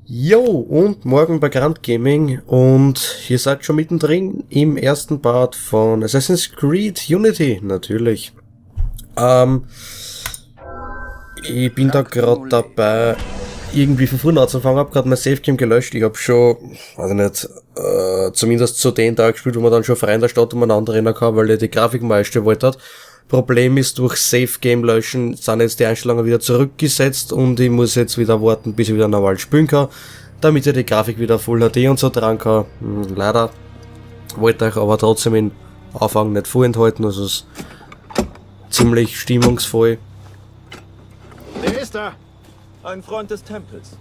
Jo, und morgen bei Grand Gaming und ihr seid schon mittendrin im ersten Part von Assassin's Creed Unity, natürlich. Ich bin da gerade dabei, irgendwie von früher anzufangen, hab gerade mein Save Game gelöscht. Ich hab schon, weiß ich nicht, zumindest zu den Tag gespielt, wo man dann schon frei in der Stadt umeinander rennen kann, weil er die Grafik mal einstellen wollte hat. Problem ist, durch Save Game löschen sind jetzt die Einstellungen wieder zurückgesetzt und ich muss jetzt wieder warten, bis ich wieder normal spielen kann, damit ich die Grafik wieder Full HD und so dran kann. Leider wollte ich aber trotzdem den Anfang nicht vorenthalten, also es ist ziemlich stimmungsvoll. Wer ist da? Ein Freund des Tempels.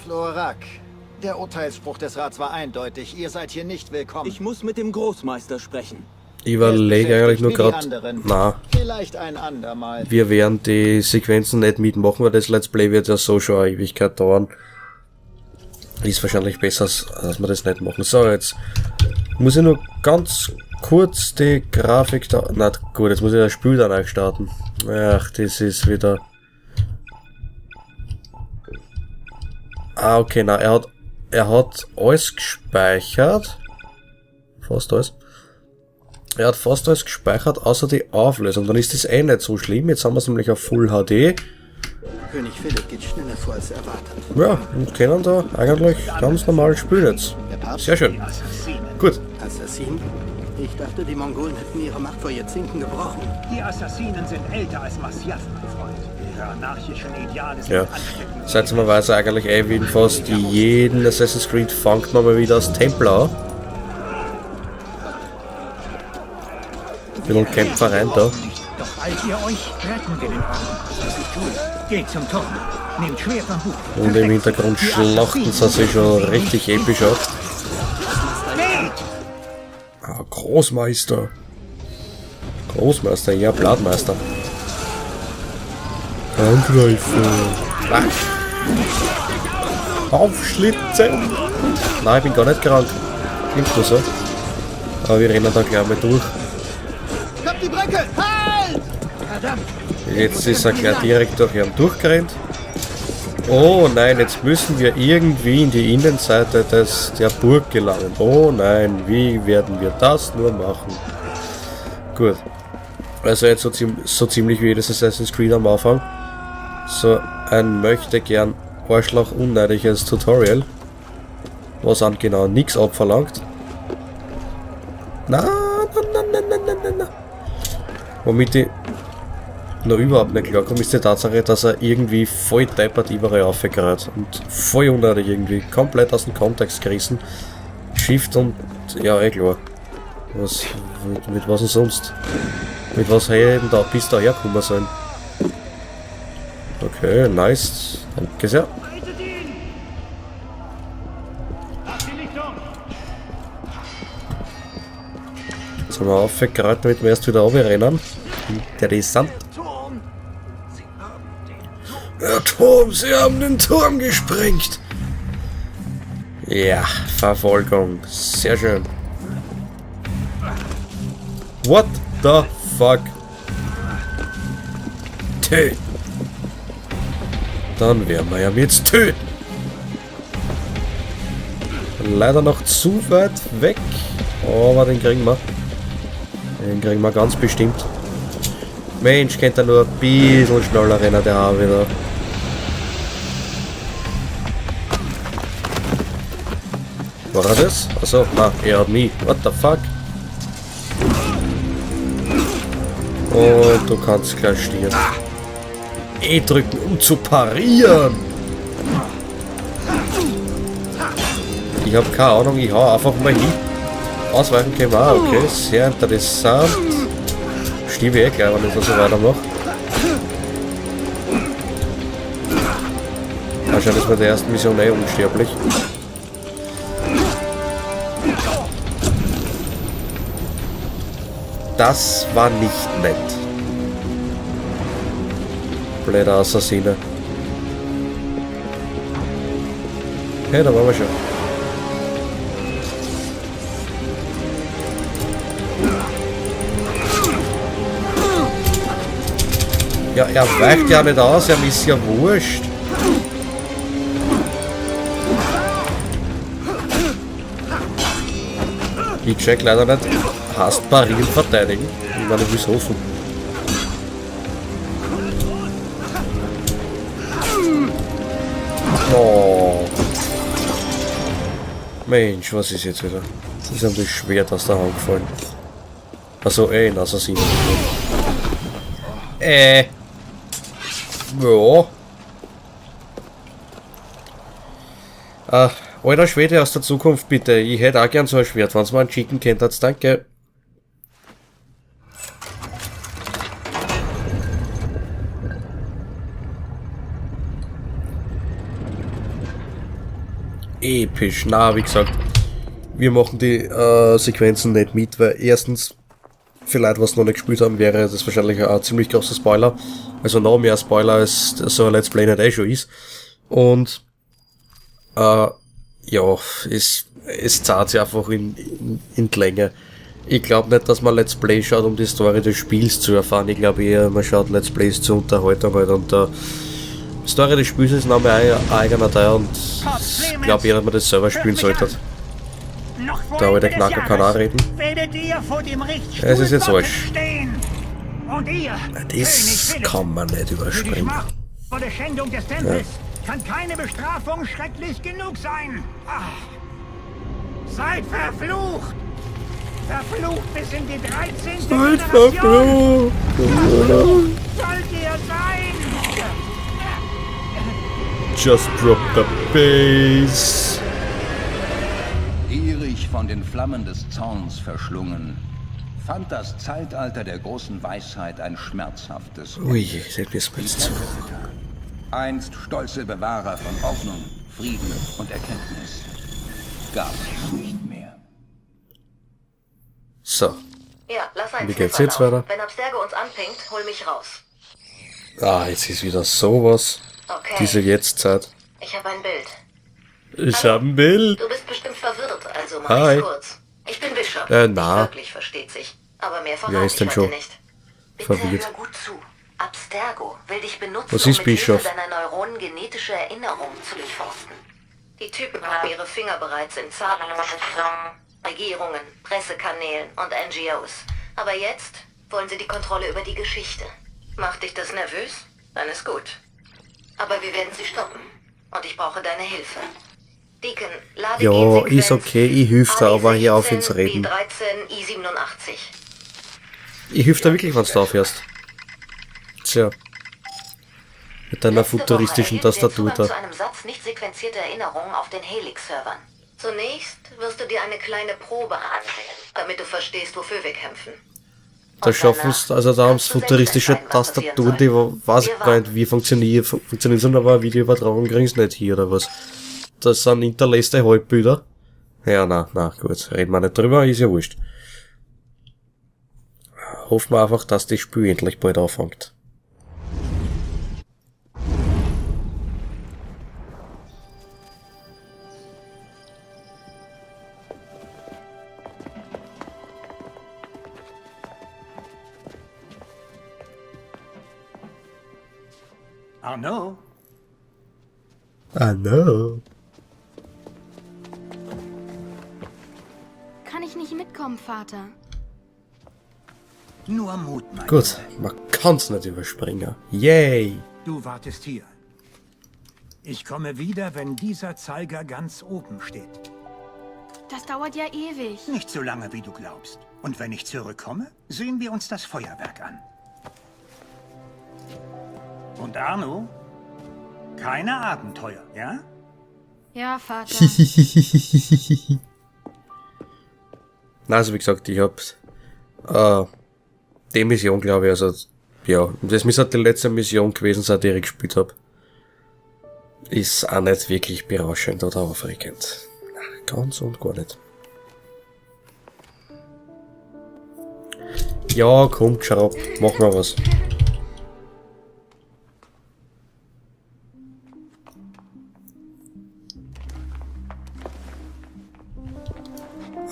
Florak. Der Urteilsspruch des Rats war eindeutig. Ihr seid hier nicht willkommen. Ich muss mit dem Großmeister sprechen. Ich überlege eigentlich nur Wie die gerade, anderen. na, Vielleicht ein andermal. wir werden die Sequenzen nicht mitmachen, weil das Let's Play wird ja so schon eine Ewigkeit dauern. Ist wahrscheinlich besser, dass wir das nicht machen. So, jetzt muss ich nur ganz kurz die Grafik da... Na gut, jetzt muss ich das Spiel dann auch starten. Ach, das ist wieder... Ah, okay, na, er hat alles gespeichert. Fast alles. Er hat fast alles gespeichert, außer die Auflösung. Dann ist das eh nicht so schlimm. Jetzt haben wir es nämlich auf Full HD. König Philipp geht schneller vor als erwartet. Ja, und können da eigentlich ganz normal spielen jetzt. Der Papst? Sehr schön. Gut. Assassinen? Ich dachte, die Mongolen hätten ihre Macht vor Jahrzehnten gebrochen. Die Assassinen sind älter als Masyaf, mein Freund. Ihre anarchischen Ideale sind Ja. ansteckend. Seltsamerweise eigentlich eh wie in fast jeden Assassin's Creed fängt man mal wieder als Templer an. Ein bisschen Kämpfereien da. Doch eilt ihr euch, retten wir den Orden. Was ich tue, geht zum Turm. Nehmt Schwert und Buch. Und im Hintergrund schlachten sie sich schon richtig episch ab. Ah, Großmeister. Großmeister, ja, Blattmeister. Angreifen. Ah. Aufschlitzen. Nein, ich bin gar nicht krank. Klingt nur so. Aber wir rennen da gleich mal durch. Kommt die Brücke! Halt! Verdammt! Jetzt ist er gleich direkt durch ihn durchgerannt. Oh nein, jetzt müssen wir irgendwie in die Innenseite der Burg gelangen. Oh nein, wie werden wir das nur machen? Gut. Also jetzt so ziemlich wie jedes Assassin's Creed am Anfang. So ein möchte gern Arschloch unnötiges Tutorial. Was an genau nix abverlangt. Na, na, na, na, na, na, na, na. Womit ich noch überhaupt nicht klarkomme, ist die Tatsache, dass er irgendwie voll deppert überall raufgerät und voll unnötig irgendwie, komplett aus dem Kontext gerissen. Shift und, ja, eh klar. Was, mit was denn sonst? Mit was hätte ich denn da bis daher kommen sollen? Okay, nice. Danke sehr. Jetzt haben wir aufgeräumt, damit wir erst wieder runterrennen. Interessant. Der Turm, sie haben den Turm gesprengt. Ja, Verfolgung. Sehr schön. What the fuck? Töten. Dann werden wir ja jetzt töten. Leider noch zu weit weg. Aber den kriegen wir. Den kriegen wir ganz bestimmt. Mensch, könnte er nur ein bisschen schneller rennen, der auch wieder. War er das? Achso, na, er hat nie. What the fuck? Und du kannst gleich sterben. E drücken, um zu parieren. Ich hab keine Ahnung, ich hau einfach mal hin. Ausweichen können wir auch, okay. Sehr interessant. Stiebe eh gleich, wenn ich das so weitermache. Wahrscheinlich ist bei der ersten Mission eh unsterblich. Das war nicht nett. Blöder Assassine. Okay, da waren wir schon. Ja, er weicht ja nicht aus, ihm ist ja wurscht. Ich check leider nicht. Hast parieren verteidigen? Ich meine, ich will's hoffen. Oh. Mensch, was ist jetzt wieder? Ist ihm das Schwert aus der Hand gefallen. Also, ein Assassin. Ja. Alter Schwede aus der Zukunft, bitte. Ich hätte auch gern so ein Schwert, wenn's mir einen schicken könnt, danke. Episch. Na, wie gesagt, wir machen die Sequenzen nicht mit, weil erstens, für Leute, was noch nicht gespielt haben, wäre das wahrscheinlich ein ziemlich großer Spoiler. Also noch mehr Spoiler, als so ein Let's Play nicht eh schon ist. Und ja, es zahlt sich einfach in die Länge. Ich glaub nicht, dass man Let's Play schaut, um die Story des Spiels zu erfahren. Ich glaub eher, man schaut Let's Plays zur Unterhaltung halt. Und die Story des Spiels ist nochmal ein eigener Teil und ich glaub eher, dass man das selber spielen sollte. Da der Knacker kann auch reden. Es ist jetzt falsch. Das kann man nicht überspringen. Ja. Kann keine Bestrafung schrecklich genug sein. Ach. Seid verflucht! Verflucht bis in die 13. Seid Generation! verflucht! Verflucht sollt ihr sein! Just drop the bass. Gierig von den Flammen des Zorns verschlungen, fand das Zeitalter der großen Weisheit ein schmerzhaftes Ui, das ist mir jetzt zu. Einst stolze Bewahrer von Ordnung, Frieden und Erkenntnis, gab es nicht mehr. So. Ja, lass einen Wie geht's Sniffer jetzt laufen. weiter? Wenn Abstergo uns anpingt, hol mich raus. Ah, jetzt ist wieder sowas. Okay. Diese Jetztzeit. Ich habe ein Bild. Ich hab ein Bild. Du bist bestimmt verwirrt, also mach Hi. ich's kurz. Ich bin Bishop. Na. Nicht wirklich, versteht sich. Aber mehr Wer verrate ist ich denn heute schon nicht. Bitte verwirrt? hör gut zu. Abstergo will dich benutzen, Was ist um mit Hilfe Bischof? deiner Neuronen genetische Erinnerungen zu durchforsten. Die Typen haben ihre Finger bereits in Zahlen, Regierungen, Pressekanälen und NGOs. Aber jetzt wollen sie die Kontrolle über die Geschichte. Macht dich das nervös? Dann ist gut. Aber wir werden sie stoppen. Und ich brauche deine Hilfe. Deacon, lade Ja, Gensequenz ist okay, ich hilf da, aber hör auf ins A16, Reden. B13, I87. Ich hilf da wirklich, wenn's du aufhörst. Tja. Mit deiner Letzte Woche futuristischen erhielten wir Tastatur Zugang da. zu einem Satz nicht sequenzierter Erinnerungen auf den Helix-Servern. Zunächst wirst du dir eine kleine Probe ansehen, damit du verstehst, wofür wir kämpfen. Da Und schaffen's, danach also da haben's kannst du selbst futuristische entscheiden, was passieren Tastaturen, die soll. weiß Wir ich gar nicht, wie funktionieren sind, aber Videoübertragung kriegen's nicht hier oder was. Das sind interlaced Halbbilder. Ja, na, gut, reden wir nicht drüber, ist ja wurscht. Hoffen wir einfach, dass das Spiel endlich bald anfängt. Arno? Arno. Kann ich nicht mitkommen, Vater? Nur Mut, mein Gut, man kann's nicht überspringen. Yay! Du wartest hier. Ich komme wieder, wenn dieser Zeiger ganz oben steht. Das dauert ja ewig. Nicht so lange, wie du glaubst. Und wenn ich zurückkomme, sehen wir uns das Feuerwerk an. Und Arno? Keine Abenteuer, ja? Ja, Vater. Na, also wie gesagt, ich hab die Mission, glaube ich, also ja, das ist halt die letzte Mission gewesen, seit ich gespielt hab. Ist auch nicht wirklich berauschend oder aufregend. Na, ganz und gar nicht. Ja, komm, Schraub, mach mal was.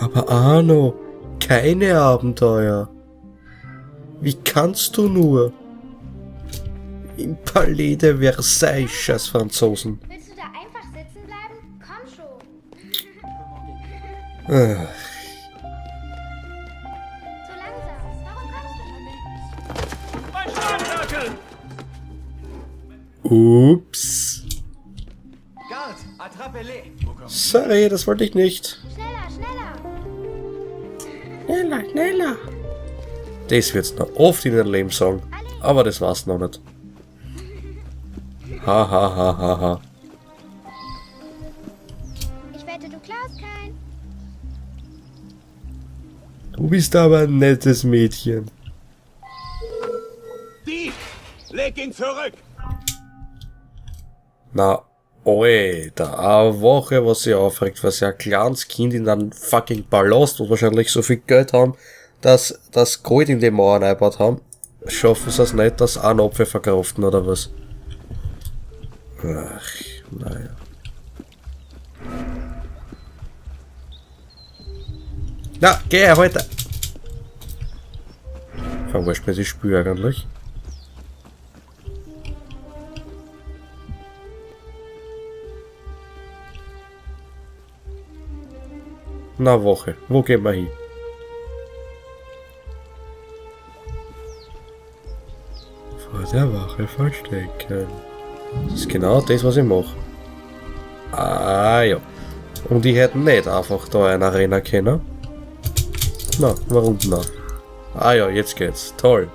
Aber Arno, keine Abenteuer. Wie kannst du nur? Im Palais de Versailles, scheiß Franzosen. Willst du da einfach sitzen bleiben? Komm schon. Ach. Ups. Sorry, das wollte ich nicht. Schneller, schneller. Schneller, schneller. Das wird's noch oft in ihrem Leben sagen. Aber das war's noch nicht. Ha ha ha ha ha. Ich wette, du klaust keinen. Du bist aber ein nettes Mädchen. Dieb! Leg ihn zurück! Na, Alter, eine Woche, was sie aufregt, was ja ein kleines Kind in einem fucking Palast, wo wahrscheinlich so viel Geld haben, dass das Gold in die Mauern eingebaut haben, schaffen sie es nicht, dass einen Apfel verkraften oder was. Ach, naja. Na, geh weiter! Verwurscht mir die Spür eigentlich. Na Woche, wo gehen wir hin? Vor der Wache verstecken. Das ist genau das, was ich mache. Ah ja. Und ich hätte nicht einfach da eine Arena können. Na, warum denn nicht? Ah ja, jetzt geht's. Toll.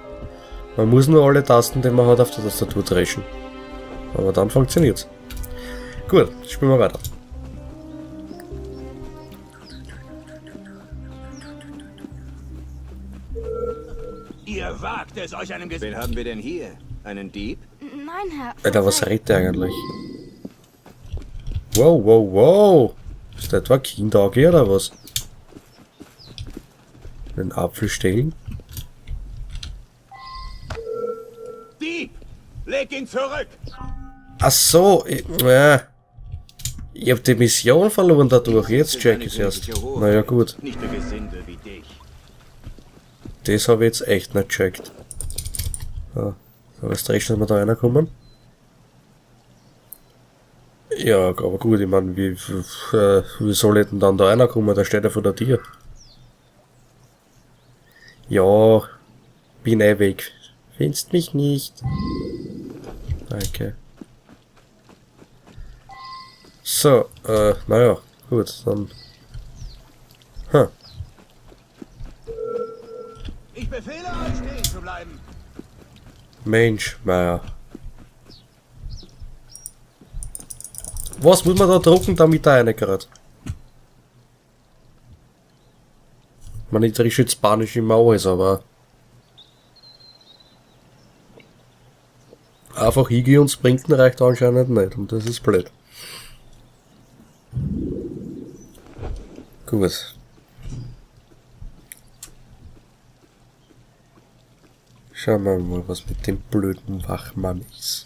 Man muss nur alle Tasten, die man hat, auf der Tastatur dreschen. Aber dann funktioniert's. Gut, spielen wir weiter. Ihr wagt es, euch einem Wen haben wir denn hier? Einen Dieb? Nein, Herr. Alter, was redet der eigentlich? Wow, wow, wow. Ist das etwa Kindauge oder was? Den Apfel stehlen? Dieb! Leg ihn zurück! Ach so, ich hab die Mission verloren dadurch. Jetzt check ich's erst. Naja, gut. Nicht für Gesindel wie dich. Das habe ich jetzt echt nicht gecheckt. Ja, aber es recht, dass wir da reinkommen. Ja, aber gut, ich mein, wie soll ich denn dann da reinkommen? Da steht ja vor der Tür. Ja, bin eh weg. Findest mich nicht. Danke. So, naja, gut, dann. Huh. Ich befehle euch, stehen zu bleiben. Mensch, Meier. Was muss man da drucken, damit da einer gerät? Man, ich drische jetzt Spanisch immer alles, aber einfach hingehen und sprinten reicht anscheinend nicht und das ist blöd. Gut. Schauen wir mal, was mit dem blöden Wachmann ist.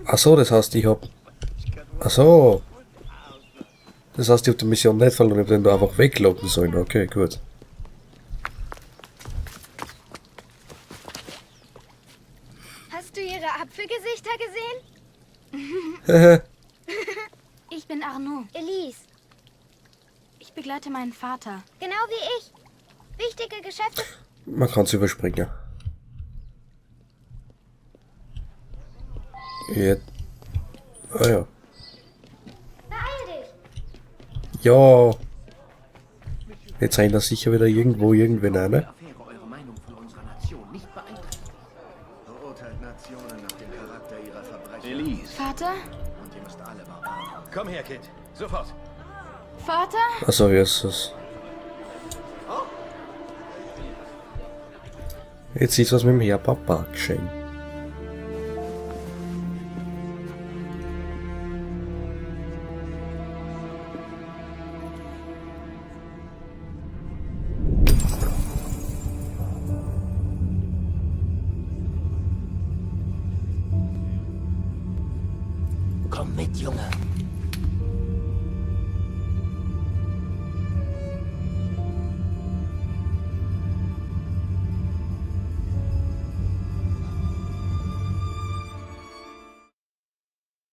Ach so, das heißt, ich hab... Ach so. Das heißt, ich hab die Mission nicht verloren, ich hab den nur einfach weglocken sollen. Okay, gut. Hast du ihre Apfelgesichter gesehen? Ich bin Arnaud. Elise. Ich begleite meinen Vater. Genau wie ich. Wichtige Geschäfte. Man kann's überspringen. Ja. Ah ja. Beeil dich. Ja. Jetzt rennt da sicher wieder irgendwo irgendwen rein. Elise. Vater? Komm her, Kind. Sofort. Vater? Achso, Jesus. Jetzt ist was mit dem Herr Papa geschehen. Komm mit, Junge.